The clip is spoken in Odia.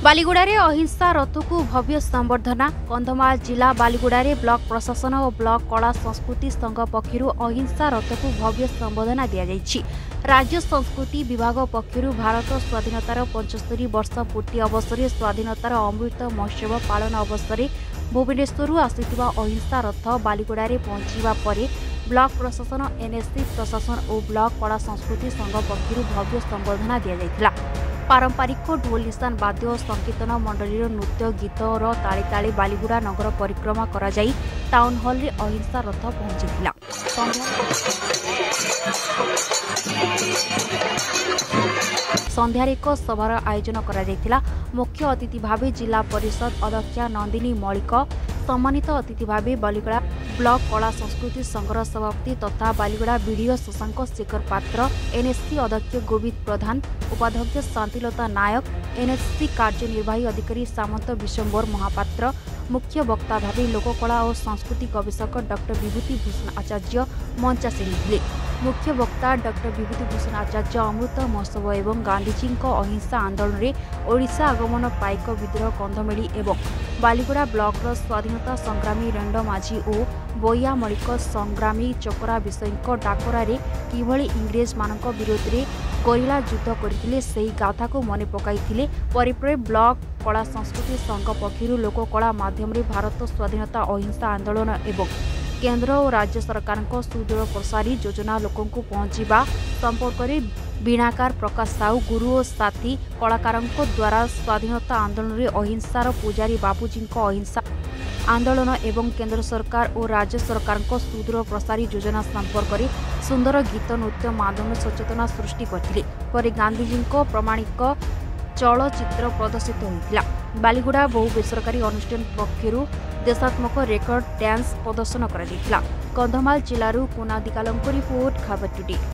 ବାଲିଗୁଡ଼ାରେ ଅହିଂସା ରଥକୁ ଭବ୍ୟ ସମ୍ବର୍ଦ୍ଧନା। କନ୍ଧମାଳ ଜିଲ୍ଲା ବାଲିଗୁଡ଼ାରେ ବ୍ଲକ ପ୍ରଶାସନ ଓ ବ୍ଲକ କଳା ସଂସ୍କୃତି ସଂଘ ପକ୍ଷରୁ ଅହିଂସା ରଥକୁ ଭବ୍ୟ ସମ୍ବର୍ଦ୍ଧନା ଦିଆଯାଇଛି। ରାଜ୍ୟ ସଂସ୍କୃତି ବିଭାଗ ପକ୍ଷରୁ ଭାରତ ସ୍ୱାଧୀନତାର 75 ବର୍ଷ ପୂର୍ତ୍ତି ଅବସରରେ ସ୍ୱାଧୀନତାର ଅମୃତ ମହୋତ୍ସବ ପାଳନ ଅବସରରେ ଭୁବନେଶ୍ୱରରୁ ଆସିଥିବା ଅହିଂସା ରଥ ବାଲିଗୁଡ଼ାରେ ପହଞ୍ଚିବା ପରେ ବ୍ଲକ ପ୍ରଶାସନ, ଏନ୍ଏସି ପ୍ରଶାସନ ଓ ବ୍ଲକ କଳା ସଂସ୍କୃତି ସଂଘ ପକ୍ଷରୁ ଭବ୍ୟ ସମ୍ବର୍ଦ୍ଧନା ଦିଆଯାଇଥିଲା। ପାରମ୍ପରିକ ଢୋଲ ନିଶାନ ବାଦ୍ୟ ଓ ସଂକୀର୍ତ୍ତନ ମଣ୍ଡଳୀର ନୃତ୍ୟ ଗୀତର ତାଳେ ତାଳେ ବାଲିଗୁଡ଼ା ନଗର ପରିକ୍ରମା କରାଯାଇ ଟାଉନ୍ ହଲ୍ରେ ଅହିଂସା ରଥ ପହଞ୍ଚିଥିଲା। ସନ୍ଧ୍ୟାରେ ଏକ ସଭାର ଆୟୋଜନ କରାଯାଇଥିଲା। ମୁଖ୍ୟ ଅତିଥି ଭାବେ ଜିଲ୍ଲା ପରିଷଦ ଅଧ୍ୟକ୍ଷା ନନ୍ଦିନୀ ମଳିକ, ସମ୍ମାନିତ ଅତିଥି ଭାବେ ବାଲିଗୁଡ଼ା ବ୍ଲକ କଳା ସଂସ୍କୃତି ସଂଘର ସଭାପତି ତଥା ବାଲିଗୁଡ଼ା ବିଡିଓ ଶଶାଙ୍କ ଶେଖର ପାତ୍ର, ଏନ୍ଏସି ଅଧ୍ୟକ୍ଷ ଗୋବିନ୍ଦ ପ୍ରଧାନ, ଉପାଧ୍ୟକ୍ଷ ଶାନ୍ତିଲତା ନାୟକ, ଏନ୍ଏସି କାର୍ଯ୍ୟନିର୍ବାହୀ ଅଧିକାରୀ ସାମନ୍ତ ବିଶ୍ୱମ୍ବର ମହାପାତ୍ର, ମୁଖ୍ୟ ବକ୍ତା ଭାବେ ଲୋକକଳା ଓ ସଂସ୍କୃତି ଗବେଷକ ଡକ୍ଟର ବିଭୂତି ଭୂଷଣ ଆଚାର୍ଯ୍ୟ ମଞ୍ଚାସୀନ ଥିଲେ। ମୁଖ୍ୟ ବକ୍ତା ଡକ୍ଟର ବିଭୂତି ଭୂଷଣ ଆଚାର୍ଯ୍ୟ ଅମୃତ ମହୋତ୍ସବ ଏବଂ ଗାନ୍ଧିଜୀଙ୍କ ଅହିଂସା ଆନ୍ଦୋଳନରେ ଓଡ଼ିଶା ଆଗମନ, ପାଇକ ବିଦ୍ରୋହ, କନ୍ଧମେଳି ଏବଂ ବାଲିଗୁଡ଼ା ବ୍ଲକର ସ୍ୱାଧୀନତା ସଂଗ୍ରାମୀ ରେଣ୍ଡ ମାଝୀ ଓ ବଇଆ ମଳିକ, ସଂଗ୍ରାମୀ ଚକରା ବିଷୟଙ୍କ ଡାକରାରେ କିଭଳି ଇଂରେଜମାନଙ୍କ ବିରୋଧରେ ଗରିଲା ଯୁଦ୍ଧ କରିଥିଲେ, ସେହି ଗାଥାକୁ ମନେ ପକାଇଥିଲେ। ପରେ ପରେ ବ୍ଲକ କଳା ସଂସ୍କୃତି ସଂଘ ପକ୍ଷରୁ ଲୋକକଳା ମାଧ୍ୟମରେ ଭାରତ ସ୍ୱାଧୀନତା ଅହିଂସା ଆନ୍ଦୋଳନ ଏବଂ କେନ୍ଦ୍ର ଓ ରାଜ୍ୟ ସରକାରଙ୍କ ସୁଦୂର ପ୍ରସାରୀ ଯୋଜନା ଲୋକଙ୍କୁ ପହଞ୍ଚିବା ସମ୍ପର୍କରେ ବୀଣାକାର ପ୍ରକାଶ ସାହୁ, ଗୁରୁ ଓ ସାଥୀ କଳାକାରଙ୍କ ଦ୍ୱାରା ସ୍ୱାଧୀନତା ଆନ୍ଦୋଳନରେ ଅହିଂସାର ପୂଜାରୀ ବାପୁଜୀଙ୍କ ଅହିଂସା ଆନ୍ଦୋଳନ ଏବଂ କେନ୍ଦ୍ର ସରକାର ଓ ରାଜ୍ୟ ସରକାରଙ୍କ ସୁଦୂର ପ୍ରସାରୀ ଯୋଜନା ସମ୍ପର୍କରେ ସୁନ୍ଦର ଗୀତ ନୃତ୍ୟ ମାଧ୍ୟମରେ ସଚେତନା ସୃଷ୍ଟି କରିଥିଲେ। ପରେ ଗାନ୍ଧିଜୀଙ୍କ ପ୍ରମାଣିକ ଚଳଚ୍ଚିତ୍ର ପ୍ରଦର୍ଶିତ ହୋଇଥିଲା। ବାଲିଗୁଡ଼ା ବହୁ ବେସରକାରୀ ଅନୁଷ୍ଠାନ ପକ୍ଷରୁ ଦେଶାତ୍ମକ ରେକର୍ଡ ଡ୍ୟାନ୍ସ ପ୍ରଦର୍ଶନ କରାଯାଇଥିଲା। କନ୍ଧମାଳ ଜିଲ୍ଲାରୁ କୁନାଦିକାଲଙ୍କ ରିପୋର୍ଟ, ଖବର ଟୁଡେ।